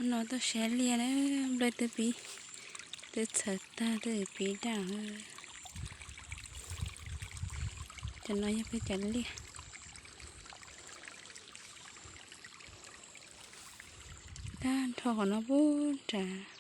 No tuaj saib liaj na, nplej twb pib, twb txhawv tag twb pib daj. Cov no yog peb cov liaj. Tag nrho qhov no puag nrad.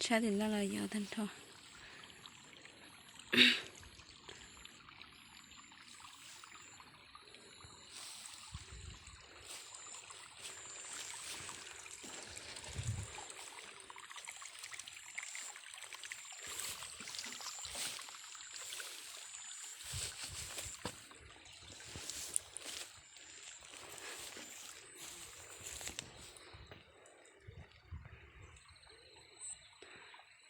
Tshab tim no los yog tag nrho.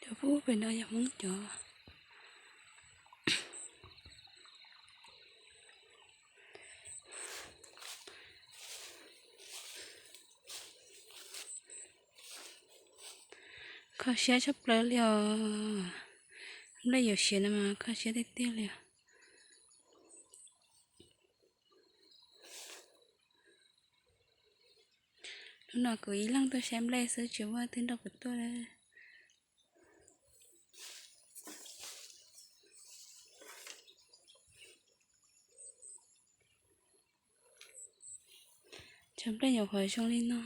Cov pub pem no yog Hmoob cov. Kho siab tshaj plaws li os. Nplej yuav siav no mas kho siab tiag tiag li os. Hnub no kuv ib leeg tuaj saib nplej xwb tsis muaj leej twg nrog kuv tuaj. Cov nplej nyuam qhuav zoo li no.